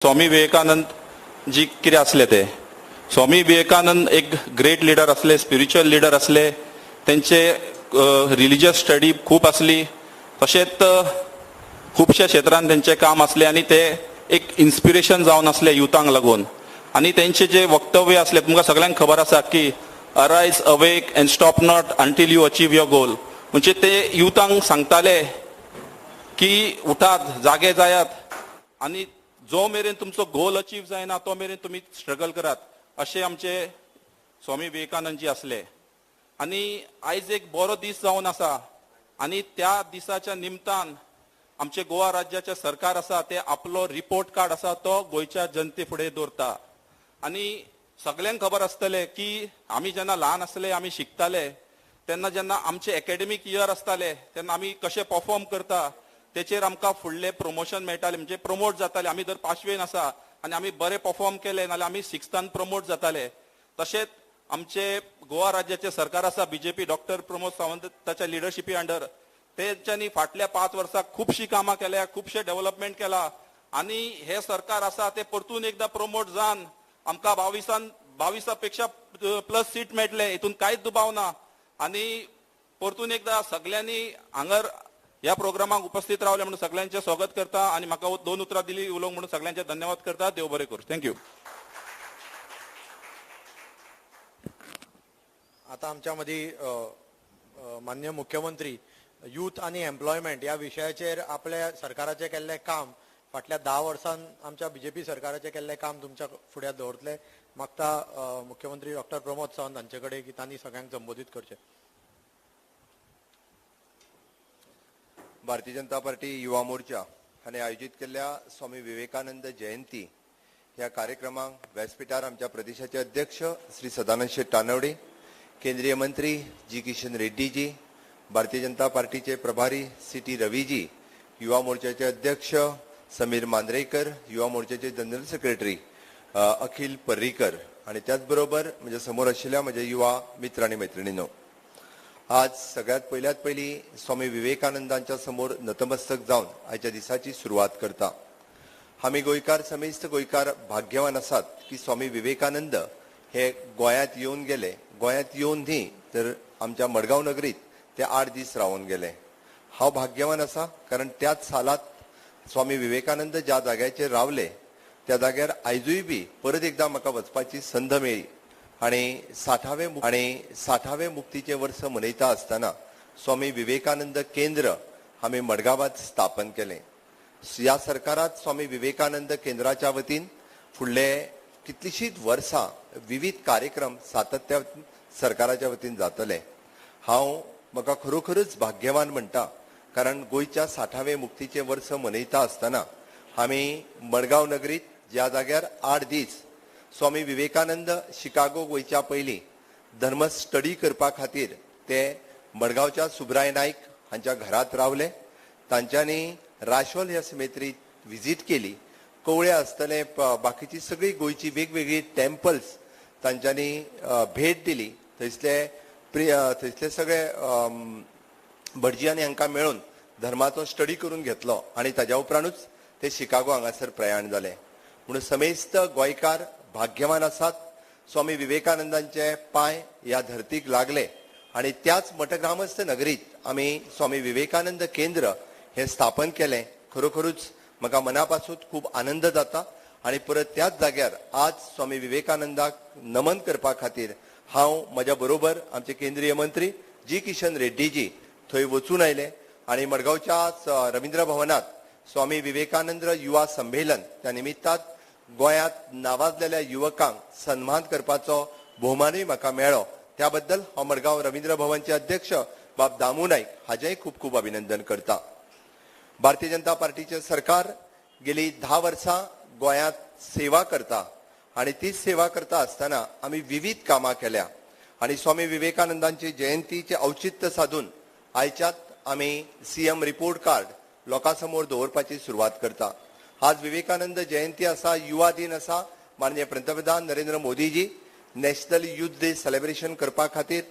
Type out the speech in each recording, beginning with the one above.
स्वामी विवेकानंद जी कितें आसले ते स्वामी विवेकानंद एक ग्रेट लिडर असले, स्पिरिच्युअल लिडर असले. तेंचे रिलिजियस स्टडी खूब आसली, तशेंच खुबश्या क्षेत्रान तेंचें काम आसलें आनी ते एक इन्स्पिरेशन जावन आसले युथांक लागून. आनी तेंचे जे वक्तव्य आसले तुमकां सगळ्यांक खबर आसा की arise, awake and stop not until you achieve your goal. म्हणजे ते युथांक सांगताले की उठात, जागे जायात आनी जो मेरेन तुमचो गोल अचीव जायना तो मेरेन तुमी स्ट्रगल करात, अशें आमचे स्वामी विवेकानंदजी आसले. आनी आयज एक बरो दीस जावन आसा आनी त्या दिसाच्या निमतान आमचे गोवा राज्याचे सरकार आसा ते आपलो रिपोर्ट कार्ड आसा तो गोंयच्या जनते फुडें दवरता. आनी सगल्यांक खबर आसतलें की आमी जेन्ना ल्हान आसले, आमी शिकताले तेन्ना जेन्ना आमचे एकेडमीक इयर आसताले तेन्ना आमी कशें परफॉर्म करता तेचेर आमकां फुडलें प्रमोशन मेळटालें, म्हणजे प्रमोट जाताले. आमी जर पांचवेन आसा आनी आमी बरें परफॉर्म केलें नाल्यार आमी सिक्स्थान प्रमोट जाताले. तशेंच आमचे गोवा राज्याचे सरकार आसा बीजेपी डॉक्टर प्रमोद सावंत ताच्या लिडरशिपी अंडर तेंच्यांनी फाटल्या 5 वर्सां खुबशीं कामां केल्या, खुबशें डेव्हलपमेंट केला आनी हे सरकार आसा ते परतून एकदां प्रमोट जावन आमकां 22 पेक्षा प्लस सीट मेळटले हितून कांयच दुबाव ना. आनी परतून एकदां सगल्यांनी हांगर ह्या प्रोग्रामाक उपस्थित रावले म्हणून सगळ्यांचे स्वागत करता आनी म्हाका 2 उतरां दिली उलोवंक म्हणून सगळ्यांचे धन्यवाद करता. देव बरें करूं. Thank you. आता आमच्या मदीं माननीय मुख्यमंत्री यूथ आनी एम्प्लॉयमेंट ह्या विशयाचेर आपल्या सरकाराचें केल्लें काम, फाटल्या 10 वर्सांत आमच्या बीजेपी सरकाराचें केल्लें काम तुमच्या फुड्यांत दवरतले. मागता मुख्यमंत्री डॉक्टर प्रमोद सावंत हांचे कडेन की तांणी सगळ्यांक संबोधीत करचें. भारतीय जनता पार्टी युवा मोर्चा हाणें आयोजीत केल्ल्या स्वामी विवेकानंद जयंती ह्या कार्यक्रमाक व्यासपीठार आमच्या प्रदेशाचे अध्यक्ष श्री सदानंद शेट तानवडे, केंद्रीय मंत्री जी किशन रेड्डीजी, भारतीय जनता पार्टीचे प्रभारी सी टी रवीजी, युवा मोर्चाचे अध्यक्ष समीर मांद्रेकर, युवा मोर्चाचे जनरल सेक्रेटरी अखिल पर्रीकर आणि त्याचबरोबर म्हणजे समोर आशिल्ल्या म्हज्या युवा मित्र आनी मैत्रिणींनो, आज सगळ्यात पयल्यात पयली स्वामी विवेकानंदांच्या समोर नतमस्तक जावन आयच्या दिसाची सुरवात करता. आमी गोंयकार, समेस्त गोंयकार भाग्यवान आसात की स्वामी विवेकानंद हे गोंयांत येवन गेले. गोंयांत येवन न्ही तर आमच्या मडगांव नगरीत ते 8 दीस रावन गेले. हांव भाग्यवान आसा कारण त्याच सालांत स्वामी विवेकानंद ज्या जाग्याचेर रावले त्या जाग्यार आयजूय बी परत एकदां म्हाका वचपाची संद मेळ्ळी. आणि 60वे मुक्तीचे वर्स मनयता आसतना स्वामी विवेकानंद केंद्र आमी मडगांवांत स्थापन केलें. ह्या सरकारात स्वामी विवेकानंद केंद्राच्या वतीन फुडले कितलीशींच वर्सां विविध कार्यक्रम सातत्या सरकाराच्या वतीन जातले. हांव म्हाका खरोखरच भाग्यवान म्हणटा कारण गोंयच्या 60वे मुक्तीचे वर्स मनयता आसतना आमी मडगांव नगरीत ज्या जाग्यार 8 दीस स्वामी विवेकानंद शिकागो वयच्या पयलीं धर्म स्टडी करपा खातीर ते मडगांवच्या सुब्राय नायक हांच्या घरांत रावले. तांच्यांनी राशोल ह्या सिमेत्रीत विजीट केली. कवळे आसतले बाकीची सगळी गोंयची वेगवेगळी टेम्पल्स तांच्यांनी भेट दिली. थंयसले सगळे भटजी आनी हांकां मेळून धर्माचो स्टडी करून घेतलो आनी ताज्या उपरांतूच ते शिकागो हांगासर प्रयाण जाले. म्हणून समेस्त गोंयकार भाग्यवान आसात. स्वामी विवेकानंदांचे पांय ह्या धर्तीक लागले आनी त्याच मठग्रामस्थ नगरीत आमी स्वामी विवेकानंद केंद्र हे स्थापन केलें. खरोखरूच म्हाका मनापासून खूब आनंद जाता आनी परत त्याच जाग्यार आज स्वामी विवेकानंदाक नमन करपा खातीर हांव म्हज्या बरोबर आमचे केंद्रीय मंत्री जी किशन रेड्डीजी थंय वचून आयले आनी मडगांवच्या रवींद्र भवनात स्वामी विवेकानंद युवा संमेलन त्या निमित्तात गोंयांत नावाजलेल्या युवकांक सन्मान करपाचो भोवमानूय म्हाका मेळ्ळो. त्या बद्दल हांव मडगांव रवींद्र भवनचे अध्यक्ष बाब दामू नायक हाजेंय खूब खूब अभिनंदन करता. भारतीय जनता पार्टीचें सरकार गेली 10 वर्सां गोंयांत सेवा करता आनी तीच सेवा करता आसतना आमी विविध कामां केल्या आनी स्वामी विवेकानंदांची जयंतीचें औचित्य साधून आयच्यात आमी सीएम रिपोर्ट कार्ड लोकां समोर दवरपाची सुरवात करता. आज विवेकानंद जयंती आसा, युवा दिन आसा. माननीय पंतप्रधान Narendra Modiji national youth day celebration करपा खातीर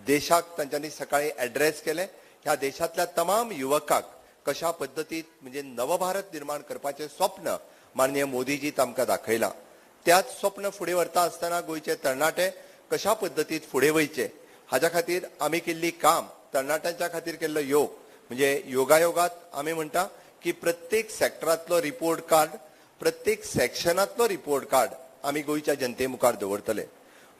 देशाक तांच्यांनी सकाळी एड्रेस केले. ह्या देशांतल्या तमाम युवकांक कशा पद्दतीत म्हणजे नवभारत निर्माण करपाचें स्वप्न माननीय मोदीजी आमकां दाखयलां. त्याच स्वप्न फुडें व्हरता आसतना गोंयचे तरणाटे कशा पद्दतीत फुडें वयचे हाज्या खातीर आमी केल्ली काम, तरणाट्यांच्या खातीर केल्लो योग, म्हणजे योगायोगात आमी म्हणटा की प्रत्येक सेक्टरांतलो रिपोर्ट कार्ड, प्रत्येक सेक्शनांतलो रिपोर्ट कार्ड आमी गोंयच्या जनते मुखार दवरतले.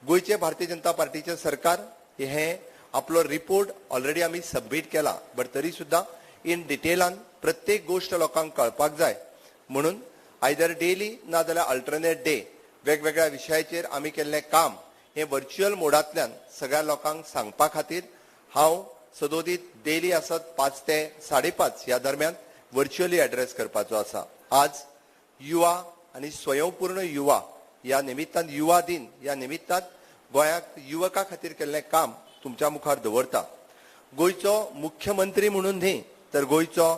गोंयचे भारतीय जनता पार्टीचे सरकार हे आपलो रिपोर्ट ऑलरेडी आमी सबमीट केला, बट तरी सुद्दां इन डिटेलान प्रत्येक गोश्ट लोकांक कळपाक जाय म्हणून आयदर डेली ना जाल्यार अल्टरनेट डे वेगवेगळ्या विशयाचेर आमी केल्लें काम हें व्हर्च्युअल मोडांतल्यान सगळ्या लोकांक सांगपा खातीर हांव सदोदीत डेली आसत 5 ते 5:30 ह्या दरम्यान व्हर्च्युअली एड्रेस करपाचो आसा. आज युवा आनी स्वयंपूर्ण युवा ह्या निमित्तान, युवा दिन ह्या निमित्तान गोंयाक युवका खातीर केल्लें काम तुमच्या मुखार दवरता. गोंयचो मुख्यमंत्री म्हणून न्ही तर गोंयचो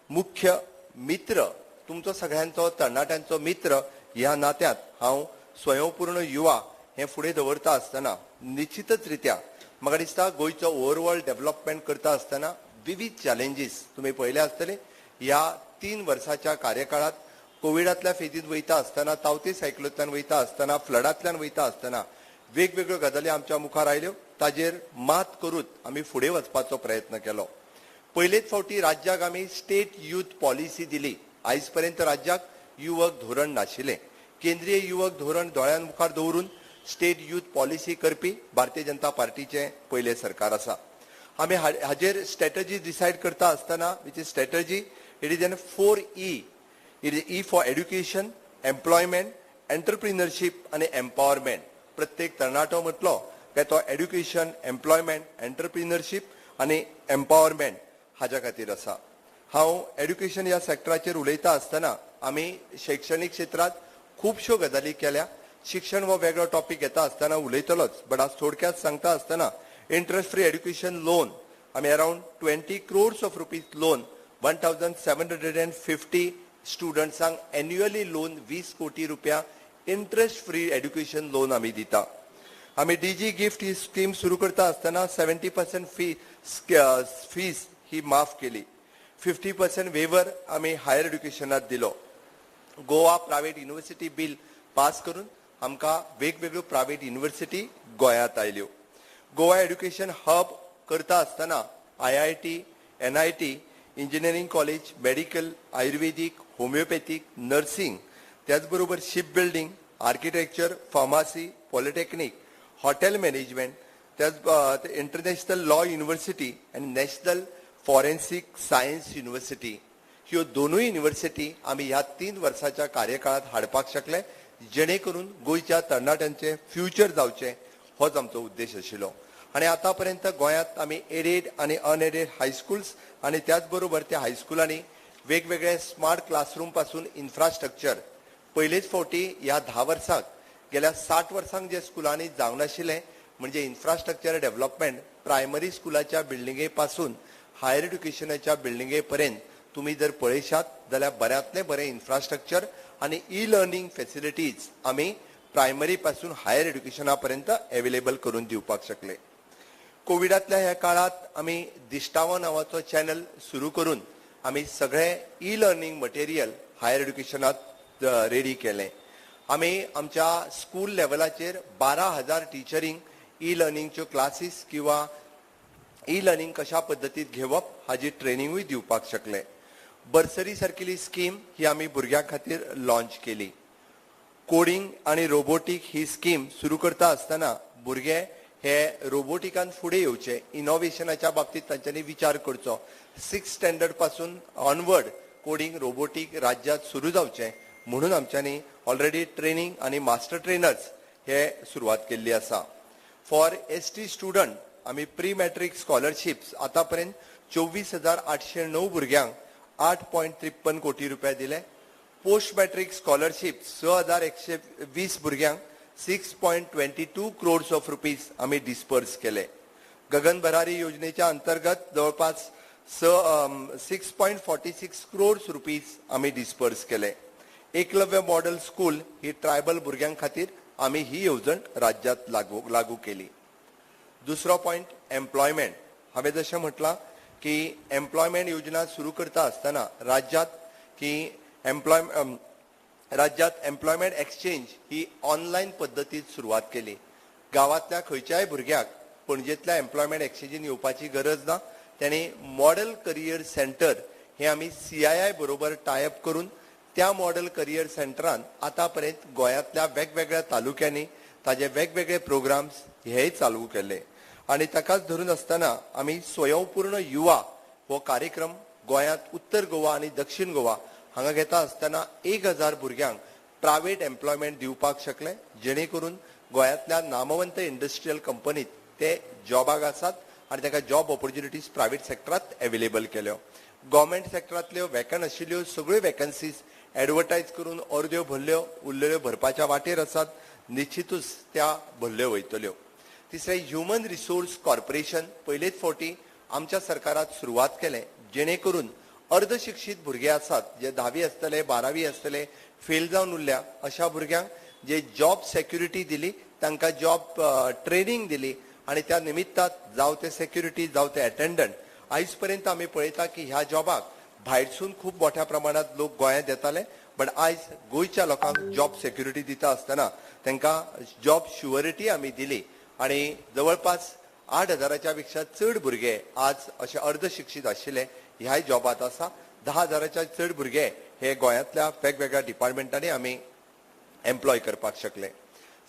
मुख्य मित्र, तुमचो सगळ्यांचो तरणाट्यांचो मित्र ह्या नात्यांत हांव स्वयंपूर्ण युवा हें फुडें दवरता आसतना निश्चितच रित्या म्हाका दिसता गोंयचो ओवरऑल डेव्हलपमेंट करता आसतना विविध चॅलेंजीस तुमी पळयले आसतले. ह्या 3 वर्साच्या कार्यकाळात कोविडांतल्या फेजींत वयता आसतना, तावते सायकलोंतल्यान वयता आसतना, फ्लडांतल्यान वयता आसतना वेगवेगळ्यो गजाली आमच्या मुखार आयल्यो, ताजेर मात करूत आमी फुडें वचपाचो प्रयत्न केलो. पयलेच फावटी राज्याक आमी स्टेट यूथ पॉलिसी दिली. आयज पर्यंत राज्याक युवक धोरण नाशिल्लें. केंद्रीय युवक धोरण दोळ्यां मुखार दवरून स्टेट यूथ पॉलिसी करपी भारतीय जनता पार्टीचें पयलें सरकार आसा. आमी हाजेर स्ट्रॅटजी डिसायड करता आसतना, which is strategy, it is an 4 E. It is E for education, employment, entrepreneurship आनी एम्पावरमेंट. प्रत्येक तरणाटो म्हटलो काय तो एड्युकेशन, एम्प्लॉयमेंट, एंटरप्रिनरशीप आनी एम्पावरमेंट हाज्या खातीर आसा. हांव एड्युकेशन ह्या सेक्टराचेर उलयता आसतना आमी शैक्षणीक क्षेत्रांत खुबश्यो गजाली केल्या. शिक्षण हो वेगळो टॉपीक घेता आसतना उलयतलोच, बट आज थोडक्यात सांगता आसतना इंट्रस्ट फ्री एड्युकेशन लोन आमी around 20 crores of rupees loan 1750 स्टुडंट्सांक annually loan 20 कोटी रुपया इंट्रस्ट फ्री एड्युकेशन लोन आमी दिता. आमी डीजी गिफ्ट ही स्कीम सुरू करता आसतना 70% फीस ही माफ केली. 50% वेवर आमी हायर एड्युकेशनात दिलो. Goa private university bill pass करून आमकां वेगवेगळ्यो प्रायव्हेट युनिव्हर्सिटी गोंयांत आयल्यो. गोवा एड्युकेशन हब करता आसतना IIT, NIT, engineering college, medical, Ayurvedic, homeopathic, nursing, त्याच बरोबर ship building, architecture, pharmacy, polytechnic, hotel management, त्याच इंटरनॅशनल लॉ युनिव्हर्सिटी आनी नॅशनल फॉरेन्सिक सायन्स युनिव्हर्सिटी ह्यो दोनूय युनिव्हर्सिटी आमी ह्या 3 वर्साच्या कार्यकाळात हाडपाक शकले, जेणे करून गोंयच्या तरणाट्यांचे फ्युचर जावचें होच आमचो उद्देश आशिल्लो. आनी आतां पर्यंत गोंयांत आमी एडेड आनी अनएडेड हायस्कुल्स आनी त्याच बरोबर त्या हायस्कुलांनी वेगवेगळे स्मार्ट क्लासरूम पासून इन्फ्रास्ट्रक्चर पयलेच फावटी ह्या 10 वर्सांक, गेल्या 60 वर्सांक जे स्कुलांनी जावंक नाशिल्लें म्हणजे इन्फ्रास्ट्रक्चर डेव्हलपमेंट प्रायमरी स्कुलाच्या बिल्डिंगे पासून हायर एड्युकेशनाच्या बिल्डिंगे पर्यंत तुमी जर पळयशात जाल्यार बऱ्यांतलें बरें इन्फ्रास्ट्रक्चर आनी ई लर्निंग फेसिलिटीज आमी प्रायमरी पासून हायर एड्युकेशना पर्यंत एवेलेबल करून दिवपाक शकले. कोविडांतल्या ह्या काळांत आमी दिश्टावो नांवाचो चॅनल सुरू करून आमी सगळे ई लर्निंग मटेरियल हायर एड्युकेशनात रेडी केलें. आमी आमच्या स्कूल लेवलाचेर 12,000 टिचरींक ई लर्निंगच्यो क्लासीस किंवा ई लर्निंग कशा पद्दतीत घेवप हाजी ट्रेनिंगूय दिवपाक शकले. बर्सरी सारकिली स्कीम ही आमी भुरग्यां खातीर लॉन्च केली. कोडिंग आनी रोबोटीक ही स्कीम सुरू करता आसतना भुरगे हे रोबोटिकान फुडें येवचे, इनोवेशनाच्या बाबतींत तांच्यांनी विचार करचो. 6 स्टँडर्ड पासून ऑनवर्ड कोडिंग रोबोटीक राज्यात सुरू जावचें म्हणून आमच्यांनी ऑलरेडी ट्रेनिंग आनी मास्टर ट्रेनर्स हे सुरवात केल्ली आसा. फॉर ST student आमी प्री मॅट्रीक स्कॉलरशिप्स आतां पर्यंत 24,809 भुरग्यांक 8.53 कोटी रुपया दिले. पोस्ट मॅट्रीक स्कॉलरशीप 6,120 भुरग्यांक 6.22 क्रोर्स ऑफ रुपीज आमी डिस्पर्स केले. गगन भरारी योजनेच्या अंतर्गत जवळपास 6.46 क्रोर्स रुपीज आमी डिस्पर्स केले. एकलव्य मॉडेल स्कूल ही ट्रायबल भुरग्यां खातीर आमी ही येवजण राज्यात लागू केली. दुसरो पॉयंट एम्प्लॉयमेंट. हांवें जशें म्हटलां की एम्प्लॉयमेंट योजना सुरू करता आसतना राज्यात की राज्यात एम्प्लॉयमेंट एक्सचेंज ही ऑनलायन पद्दतीत सुरवात केली. गांवांतल्या खंयच्याय भुरग्याक पणजेंतल्या एम्प्लॉयमेंट एक्सचेंजीन येवपाची गरज ना. तेणी मॉडल करियर सेंटर हे आमी CII बरोबर टायअप करून त्या मॉडल करियर सेंटरान आतां पर्यंत गोंयांतल्या वेगवेगळ्या तालुक्यांनी ताजे वेगवेगळे प्रोग्राम्स हेय चालू केले. आनी ताकाच धरून आसतना आमी स्वयंपूर्ण युवा हो कार्यक्रम गोंयांत उत्तर गोवा आनी दक्षिण गोवा हांगा घेता आसतना 1000 भुरग्यांक प्रायवेट एम्प्लॉयमेंट दिवपाक शकले, जेणे करून गोंयांतल्या नामवंत इंडस्ट्रियल कंपनीत ते जॉबाक आसात आनी तांकां जॉब ऑपॉर्च्युनिटीज प्रायवेट सेक्टरांत एवेलेबल केल्यो. गव्हर्मेंट सेक्टरांतल्यो वेकंट आशिल्ल्यो सगळ्यो वेकन्सीज एडवर्टायज करून अर्द्यो भरल्यो, उरलेल्यो भरपाच्या वाटेर आसात, निश्चितूच त्या भरल्यो वयतल्यो. तिसरें, ह्युमन रिसोर्स कॉर्पोरेशन पयलेच फावटी आमच्या सरकारात सुरवात केलें, जेणे करून अर्धशिक्षीत भुरगे आसात जे 10वी आसतले, 12वी आसतले, फेल जावन उरल्या अशा भुरग्यांक जे जॉब सेक्युरिटी दिली, तांकां जॉब ट्रेनिंग दिली आनी त्या निमित्तात जावं ते सेक्युरिटी जावं ते एटेंडंट. आयज पर्यंत आमी पळयता की ह्या जॉबाक भायरसून खूब मोठ्या प्रमाणात लोक गोंयांत येताले, बट आयज गोंयच्या लोकांक जॉब सेक्युरिटी दिता आसतना तांकां जॉब शुअरिटी आमी दिली आनी जवळपास 8,000 पेक्षा चड भुरगे आज अशे अर्धशिक्षीत आशिल्ले ह्याय जॉबात आसा. 10,000 चड भुरगे हे गोंयांतल्या वेगवेगळ्या डिपार्टमेंटांनी आमी एम्प्लॉय करपाक शकले.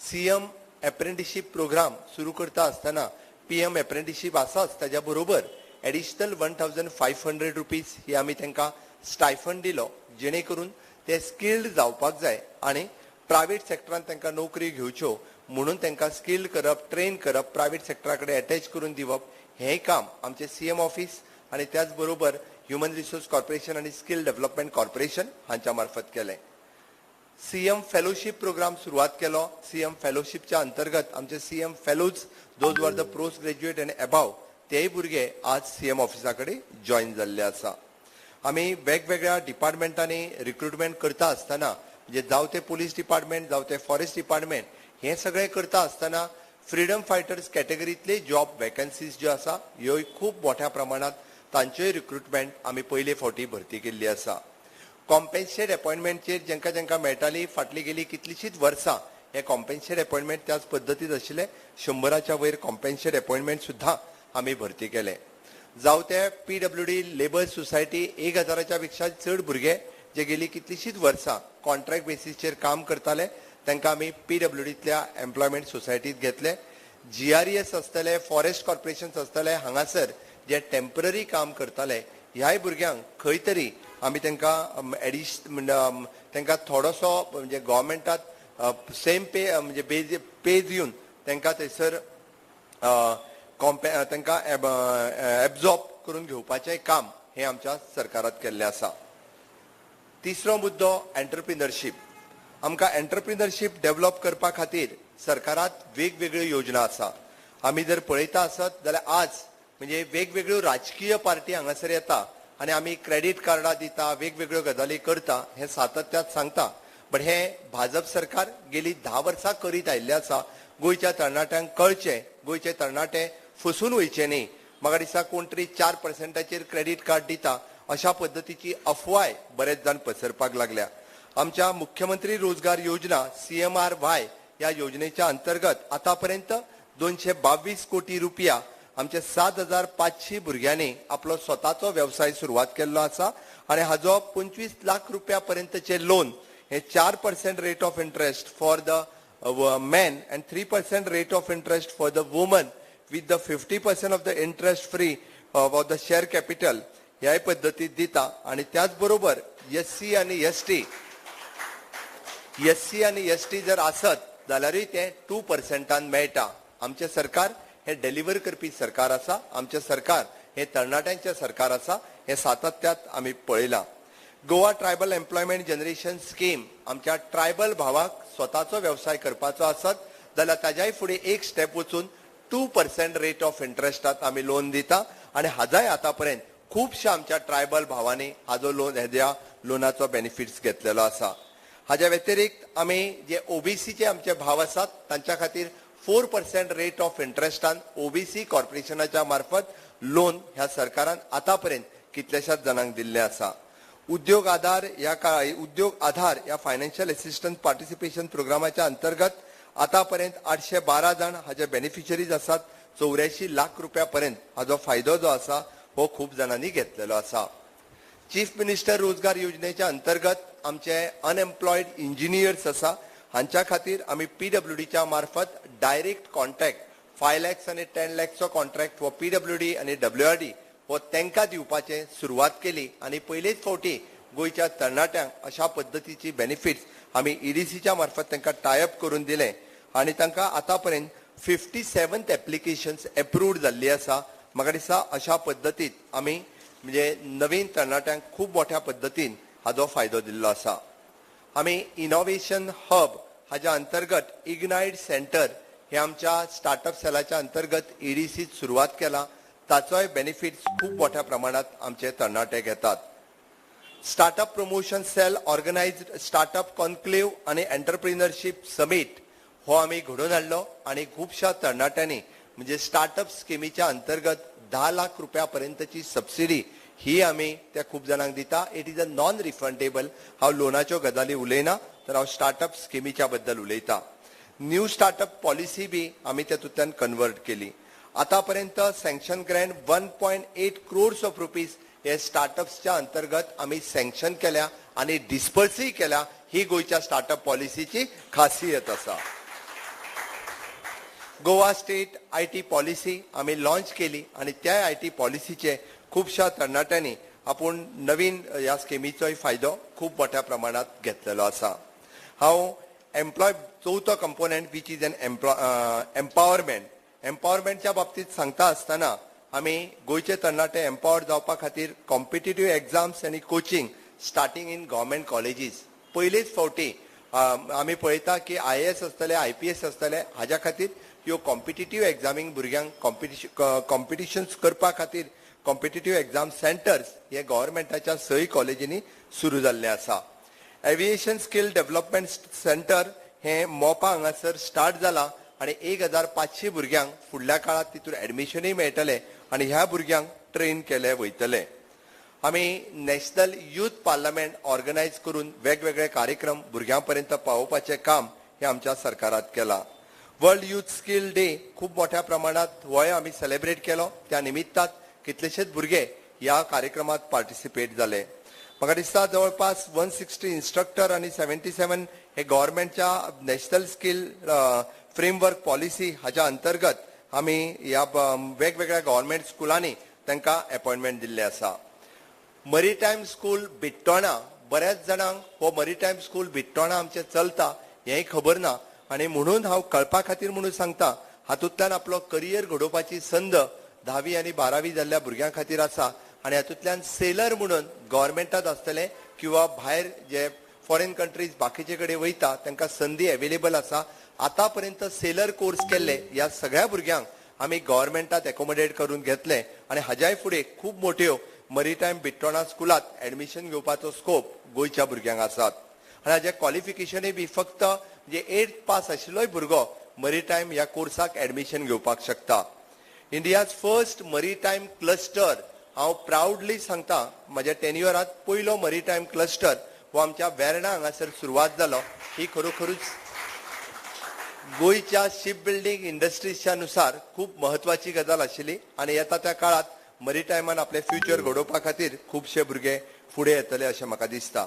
CM apprenticeship programme सुरू करता आसतना PM apprenticeship आसाच, ताज्या बरोबर एडिशनल 1500 रुपीज ही आमी तांकां स्टायफंड दिलो, जेणे करून ते स्किल्ड जावपाक जाय आनी प्रायवेट सेक्टरान तांकां नोकरी घेवच्यो म्हणून तांकां स्किल्ड करप, ट्रेन करप, प्रायवेट सेक्टरा कडेन एटॅच करून दिवप हें काम आमचें CM office आनी त्याच बरोबर ह्युमन रिसोर्स कॉर्पोरेशन आनी स्किल डेव्हलपमेंट कॉर्पोरेशन हांच्या मार्फत केलें. CM fellowship programme सुरवात केलो. CM फेलोशिपच्या अंतर्गत आमचे CM fellows those are the post graduate and above तेय भुरगे आज CM ऑफिसा कडेन जॉयन जाल्ले आसा. आमी वेगवेगळ्या डिपार्टमेंटांनी रिक्रुटमेंट करता आसतना म्हणजे जावं ते पोलीस डिपार्टमेंट जावं ते फॉरेस्ट डिपार्टमेंट हें सगळें करता आसतना फ्रिडम फायटर्स कॅटेगरीतले जॉब वेकन्सीज ज्यो आसा ह्योय खूब मोठ्या प्रमाणात तांच्योय रिक्रुटमेंट आमी पयले फावटी भरती केल्ली आसा. कॉम्पेन्सेट अपॉयंटमेंटचेर जेंका जेंका मेळटाली फाटली गेली कितलीशीच वर्सां हे कॉम्पेन्सेट अपॉयंटमेंट त्याच पद्दतीत आशिल्ले. 100 वयर कॉम्पेन्सेट अपॉयंटमेंट सुद्दां आमी भरती केले. जावं ते PWD labour society 1000 पेक्षा चड भुरगे जे गेली कितलीशीच वर्सां कॉन्ट्रॅक्ट बेसीसचेर काम करताले तांकां आमी PWDतल्या एम्प्लॉयमेंट सोसायटीत घेतले. GRES आसतले, फॉरेस्ट कॉर्पोरेशन आसतले, हांगासर जे टेम्पररी काम करताले ह्याय भुरग्यांक खंय तरी आमी तांकां तांकां थोडोसो म्हणजे गव्हर्मेंटात सेम पे म्हणजे पे दिवन तांकां थंयसर तांकां एब्जॉर्ब करून घेवपाचें काम हें आमच्या सरकारात केल्लें आसा. तिसरो मुद्दो एंटरप्रिनरशीप. आमकां एंटरप्रिनरशीप डेव्हलप करपा खातीर सरकारात वेगवेगळ्यो योजना आसा. आमी जर पळयता आसत जाल्यार आज म्हणजे वेगवेगळ्यो राजकीय पार्टी हांगासर येता आनी आमी क्रेडीट कार्डां दिता, वेगवेगळ्यो गजाली करता हें सातत्यात सांगता, बट हें भाजप सरकार गेली 10 वर्सां करीत आयिल्लें आसा. गोंयच्या तरणाट्यांक कळचें, गोंयचे तरणाटे फसून वयचे न्ही. म्हाका दिसता कोण तरी 4% क्रेडीट कार्ड दिता अशा पद्दतीची अफवाय बरेच जाण पसरपाक लागल्या. आमच्या मुख्यमंत्री रोजगार योजना CMRY ह्या योजनेच्या अंतर्गत आतापर्यंत 222 कोटी रुपया आमचे 7,500 भुरग्यांनी आपलो स्वताचो वेवसाय सुरवात केल्लो आसा आनी हाजो 25 लाख रुपया पर्यंतचे लोन हे 4% rate of interest for the men and 3% rate of interest for the woman with the 50% of the interest free for the share capital ह्याय पद्दतीत दिता. आनी त्याच बरोबर SC आनी ST, SC आनी ST जर आसत जाल्यारूय ते 2% मेळटा. आमचें सरकार हे डिलिव्हर करपी सरकार आसा, आमचें सरकार हे तरणाट्यांचें सरकार आसा हें सातत्यात आमी पळयलां. Goa tribal employment generation scheme आमच्या ट्रायबल भावाक स्वताचो वेवसाय करपाचो आसत जाल्यार ताज्याय फुडें एक स्टेप वचून 2% रेट ऑफ इंट्रस्टात आमी लोन दिता आनी हाजाय आतां पर्यंत खुबश्या आमच्या ट्रायबल भावांनी हाजो लोन ह्या लोनाचो बेनिफिट्स घेतलेलो आसा. हाज्या व्यतिरिक्त आमी जे OBCचे आमचे भाव आसात तांच्या खातीर 4% रेट ऑफ इंट्रस्टान OBC कॉर्पोरेशनाच्या मार्फत लोन ह्या सरकारान आतां पर्यंत कितल्याशाच जाणांक दिल्लें आसा. उद्योग आधार ह्या उद्योग आधार ह्या फायनान्शियल एसिस्टन्स पार्टिसिपेशन प्रोग्रामाच्या अंतर्गत आतापर्यंत 812 जाण हाजे बेनिफिशरीज आसात. 84 लाख रुपया पर्यंत हाजो फायदो जो आसा हो खूब जाणांनी घेतलेलो आसा. चीफ मिनिस्टर रोजगार योजनेच्या अंतर्गत आमचे अनएम्प्लॉयड इंजिनियर्स आसा, हांच्या खातीर आमी पीडब्ल्यूडीच्या मार्फत डायरेक्ट कॉन्ट्रॅक्ट 5 लॅक्स आनी 10 लॅक्सचो कॉन्ट्रॅक्ट हो पीडब्ल्यूडी आनी डब्ल्यूआरडी हो तांकां दिवपाचें सुरवात केली आनी पयलेच फावटी गोंयच्या तरणाट्यांक अशा पद्दतीची बेनिफिट्स आमी ईडीसीच्या मार्फत तांकां टायअप करून दिले आनी तांकां आतां पर्यंत 57 एप्लिकेशन्स एप्रूव्ड जाल्ली आसा. म्हाका दिसता अशा पद्दतीत आमी म्हणजे नवीन तरणाट्यांक खूब मोठ्या पद्दतीन हाजो फायदो दिल्लो आसा. आमी इनोव्हेशन हब हाज्या अंतर्गत इग्नायट सेंटर हे आमच्या स्टार्टअप सेलाच्या अंतर्गत ईडीसीत सुरवात केला. ताचोय बेनिफिट्स खूब मोठ्या प्रमाणात आमचे तरणाटे घेतात. Startup promotion cell organized startup conclave आनी एंटरप्रिनरशीप समीट हो आमी घडोवन हाडलो आनी खुबश्या तरणाट्यांनी म्हणजे स्टार्टअप स्किमीच्या अंतर्गत 10 लाख रुपया पर्यंतची सबसिडी ही आमी त्या खूब जाणांक दिता. It is a non refundable. हांव लोनाच्यो गजाली उलयना, तर हांव स्टार्टअप स्किमीच्या बद्दल उलयता. न्यू स्टार्टअप पॉलिसी बी आमी तातूंतल्यान कन्वर्ट केली. आतापर्यंत sanction grant 1.8 crores of rupees हे स्टार्टअप्सच्या अंतर्गत आमी सँक्शन केल्या आनी डिस्पर्सूय केल्या. ही गोंयच्या स्टार्टअप पॉलिसीची खासियत आसा. गोवा स्टेट IT policy आमी लॉन्च केली आनी त्या IT पॉलिसीचे खुबश्या तरणाट्यांनी आपूण नवीन ह्या स्किमीचोय फायदो खूब मोठ्या प्रमाणात घेतलेलो आसा. हांव एम्प्लॉय चवथो component, which is an empowerment. एम्पावरमेंटच्या बाबतीत सांगता आसतना आमी गोंयचे तरणाटे एम्पावर जावपा खातीर कॉम्पिटेटीव एग्जाम्स आनी coaching starting in government colleges. पयलेच फावटी आमी पळयता की आयएएस आसतले, आयपीएस आसतले, हाज्या खातीर ह्यो कॉम्पिटेटीव एग्जामींक भुरग्यांक कॉम्पिटिशन्स करपा खातीर कॉम्पिटेटीव एग्जाम सेंटर्स हे गव्हर्मेंटाच्या सय कॉलेजींनी सुरू जाल्ले आसा. एविएशन स्कील डेव्हलपमेंट सेंटर हे मोपा हांगासर स्टार्ट जाला आनी 1500 भुरग्यांक फुडल्या काळात तितून एडमिशनूय मेळटले आनी ह्या भुरग्यांक ट्रेन केले वयतले. आमी नॅशनल युथ पार्लमेंट ऑर्गनायज करून वेगवेगळे कार्यक्रम भुरग्यां पर्यंत पावोवपाचें काम हें आमच्या सरकारात केलां. वर्ल्ड युथ स्कील डे खूब मोठ्या प्रमाणात होय आमी सेलेब्रेट केलो. त्या निमित्तात कितलेशेच भुरगे ह्या कार्यक्रमात पार्टिसिपेट जाले. म्हाका दिसता जवळपास 160 इन्स्ट्रक्टर आनी 77 हे गव्हर्मेंटच्या नॅशनल स्कील फ्रेमवर्क पॉलिसी हाच्या अंतर्गत आमी ह्या वेगवेगळ्या गव्हर्मेंट स्कुलांनी तांकां अपॉयंटमेंट दिल्ले आसा. मरीटायम स्कूल बिट्टोणा, बऱ्याच जाणांक हो मरीटायम स्कूल बिट्टोणा आमचें चलता हेंय खबर ना आनी म्हणून हांव कळपा खातीर म्हणून सांगता. हातूंतल्यान आपलो करियर घडोवपाची संद 10वी आनी 12वी जाल्ल्या भुरग्यां खातीर आसा आनी हातूंतल्यान सेलर म्हणून गव्हर्मेंटात आसतले किंवा भायर जे फॉरेन कंट्रीज बाकीचे कडेन वयता तांकां संदी अवेलेबल आसा. आतां पर्यंत सेलर कोर्स केल्ले ह्या सगळ्या भुरग्यांक आमी गव्हर्मेंटात एकोमोडेट करून घेतले आनी हाज्याय फुडें खूब मोट्यो मरीटायम बिट्टोणा स्कुलात एडमिशन घेवपाचो स्कोप गोंयच्या भुरग्यांक आसात. आनी हाजे क्वॉलिफिकेशनूय बी फक्त म्हणजे एट पास आशिल्लोय भुरगो मरीटायम ह्या कोर्साक एडमिशन घेवपाक शकता. इंडियाज फर्स्ट मरीटायम क्लस्टर, हांव प्रावडली सांगता, म्हज्या टेन्युअरात पयलो मरीटायम क्लस्टर हो आमच्या वेर्णा हांगासर सुरवात जालो. ही खरोखरूच गोंयच्या शीप बिल्डींग इंडस्ट्रीजच्या नुसार खूब म्हत्वाची गजाल आशिल्ली आनी येता त्या काळात मरीटायमान आपलें फ्युचर घडोवपा खातीर खुबशे भुरगे फुडें येतले अशें म्हाका दिसता.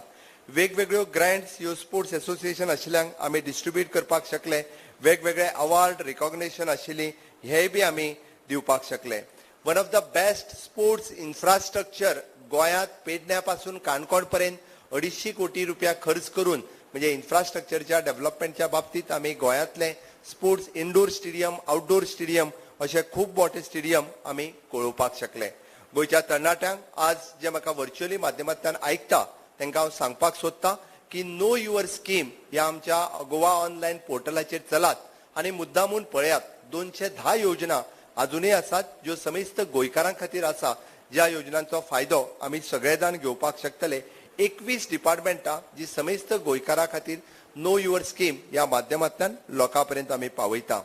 वेगवेगळ्यो ग्रँट्स ह्यो स्पोर्ट्स एसोसिएशन आशिल्ल्यांक आमी डिस्ट्रीब्यूट करपाक शकले. वेगवेगळे अवॉर्ड रिकॉग्नेशन आशिल्ली, हेय बी आमी दिवपाक शकले. One of the best sports infrastructure गोंयांत पेडण्या पासून काणकोण पर्यंत 250 कोटी रुपया खर्च करून म्हणजे इन्फ्रास्ट्रक्चरच्या डेव्हलपमेंटच्या बाबतीत आमी गोंयांतले sports indoor stadium, outdoor stadium अशे खूब मोठे स्टेडियम आमी पळोवपाक शकले. गोंयच्या तरणाट्यांक आज जे म्हाका व्हर्च्युअली माध्यमांतल्यान आयकता तांकां हांव सांगपाक सोदता की नो your scheme ह्या आमच्या गोवा ऑनलायन पोर्टलाचेर चलात आनी मुद्दामून पळयात. 210 योजना अजुनूय आसात ज्यो समेस्त गोंयकारां खातीर आसा, ज्या योजनांचो फायदो आमी सगळे जाण घेवपाक शकतले. 21 डिपार्टमेंटां जी समेस्त गोंयकारां खातीर नो your scheme ह्या माध्यमांतल्यान लोकां पर्यंत आमी पावयता.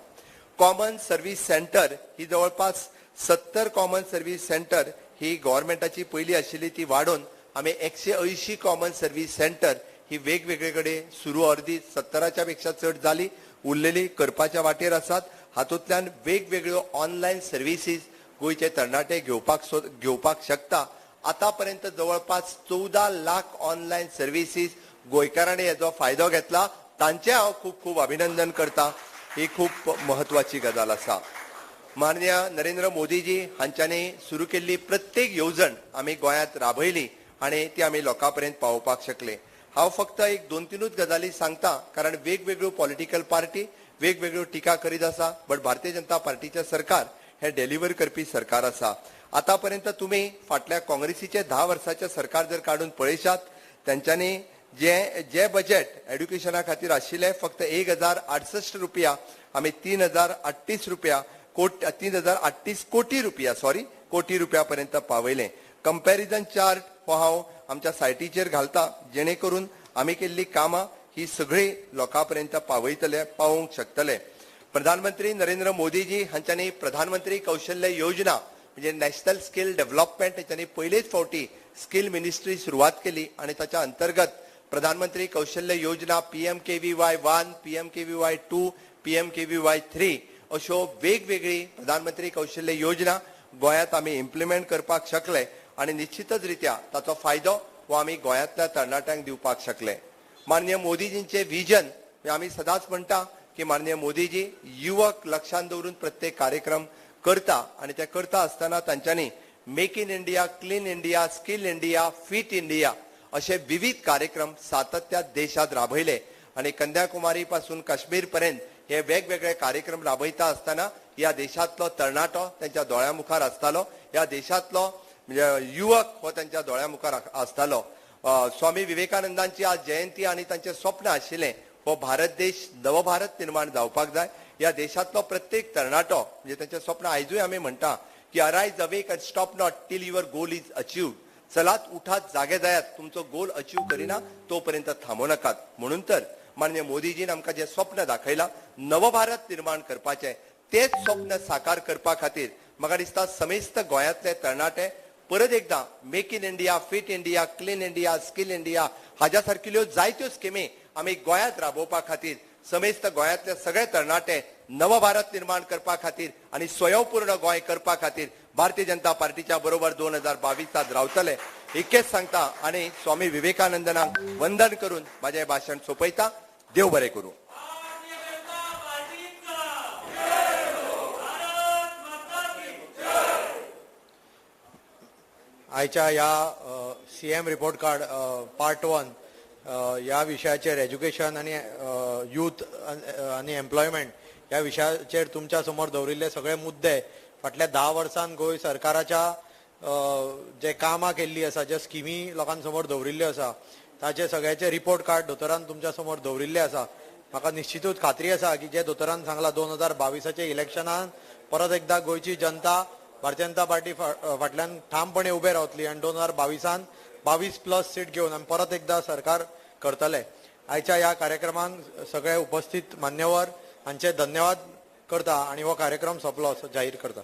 कॉमन सर्वीस सेंटर ही जवळपास 70 कॉमन सर्वीस सेंटर ही गव्हर्मेंटाची पयली आशिल्ली, ती वाडोवन आमी 180 कॉमन सर्वीस सेंटर ही वेगवेगळे कडेन सुरू, अर्दी 70च्या पेक्षा चड जाली, उरलेली करपाच्या वाटेर आसात. हातूंतल्यान वेगवेगळ्यो ऑनलायन सर्विसीस गोंयचे तरणाटे घेवपाक शकता. आतापर्यंत जवळपास 14 लाख ऑनलायन सर्विसीस गोंयकारांनी हेजो फायदो घेतला, तांचें हांव खूब खूब अभिनंदन करता. ही खूब महत्वाची गजाल आसा. माननीय नरेंद्र मोदीजी हांच्यांनी सुरू केल्ली प्रत्येक येवजण आमी गोंयांत राबयली आनी ती आमी लोकां पर्यंत पावोवपाक शकले. हांव फक्त एक 2-3 गजाली सांगता, कारण वेगवेगळ्यो पॉलिटिकल पार्टी वेगवेगळ्यो टिका करीत आसा, बट भारतीय जनता पार्टीचें सरकार हें डिलिव्हर करपी सरकार आसा. आतापर्यंत तुमी फाटल्या काँग्रेसीचे 10 वर्साचें सरकार जर काडून पळयशात, तेंच्यांनी जे जे बजेट एड्युकेशना खातीर आशिल्लें फक्त 1068 रुपया, आमी 3038 रुपया 3038 कोटी रुपया, सॉरी कोटी रुपया पर्यंत पावयलें. कंपॅरिजन चार्ट हो हांव आमच्या सायटीचेर घालता, जेणे करून आमी केल्ली कामां ही सगळी लोकां पर्यंत पावयतले, पावोवंक शकतले. प्रधानमंत्री नरेंद्र मोदीजी हांच्यांनी प्रधानमंत्री कौशल्य योजना म्हणजे नॅशनल स्किल डेव्हलपमेंट हेच्यांनी पयलेच फावटी स्किल मिनिस्ट्री सुरवात केली आनी ताच्या अंतर्गत प्रधानमंत्री कौशल्य योजना PMKVY 1, PMKVY 2, PMKVY 3 अश्यो वेगवेगळी प्रधानमंत्री कौशल्य योजना गोंयांत आमी इम्प्लिमेंट करपाक शकले आनी निश्चितच रित्या ताचो फायदो हो आमी गोंयांतल्या तरणाट्यांक दिवपाक शकले. माननीय मोदीजींचे विजन आमी सदांच म्हणटा की माननीय मोदीजी युवक लक्षांत दवरून प्रत्येक कार्यक्रम करता आनी ते करता आसतना तांच्यांनी make in India, clean India, skill India, fit India असे विविध कार्यक्रम सातत्यात देशात राबयले आनी कन्याकुमारी पासून काश्मीर पर्यंत हे वेगवेगळे कार्यक्रम राबयता आसतना ह्या देशांतलो तरणाटो त्यांच्या दोळ्या मुखार आसतालो, ह्या देशांतलो युवक हो त्यांच्या दोळ्या मुखार आसतालो. स्वामी विवेकानंदांची आज जयंती आनी तांचें स्वप्न आशिल्लें हो भारत देश नवभारत निर्माण जावपाक जाय. ह्या देशांतलो प्रत्येक तरणाटो म्हणजे तांचें स्वप्न आयजूय आमी म्हणटा की arise, awake and stop not till your goal is achieved. चलात, उठात, जागे जायात, तुमचो गोल अचीव करिना तोपर्यंत थांबो नाकात. म्हणून तर माननीय मोदीजीन आमकां जें स्वप्न दाखयलां नवभारत निर्माण करपाचें, तेच स्वप्न साकार करपा खातीर म्हाका दिसता समेस्त गोंयांतले तरणाटे परत एकदां make in India, fit India, clean India, skill India हाज्या सारकिल्ल्यो जायत्यो स्किमी आमी गोंयांत राबोवपा खातीर समेस्त गोंयांतले सगळे तरणाटे नवभारत निर्माण करपा खातीर आनी स्वयंपूर्ण गोंय करपा खातीर भारतीय जनता पार्टीच्या बरोबर 2022 रावतले इतकेच सांगता आनी स्वामी विवेकानंदनाक वंदन करून माझे भाशण सोंपयता. देव बरें करूं. आयच्या ह्या CM report card part 1 ह्या विशयाचेर एज्युकेशन आनी यूथ आनी एम्प्लॉयमेंट ह्या विशयाचेर तुमच्या समोर दवरिल्ले सगळे मुद्दे फाटल्या 10 वर्सांत गोंय सरकाराच्या जे कामां केल्ली आसा, ज्या स्किमी लोकांसमोर दवरिल्ल्यो आसा ताचे सगळ्याचे रिपोर्ट कार्ड दोतोरान तुमच्या समोर दवरिल्ले आसा. म्हाका निश्चितूच खात्री आसा की जे दोतोरान सांगला 2022 इलेक्शनान परत एकदा गोंयची जनता भारतीय जनता पार्टी फाटल्यान ठामपणे उबे रावतली आनी 2022 22+ सीट घेवन आमी परत एकदा सरकार करतले. आयच्या ह्या कार्यक्रमाक सगळे उपस्थित मान्यवर हांचे धन्यवाद करता आनी हो कार्यक्रम सोंपलो असो जाहीर करता.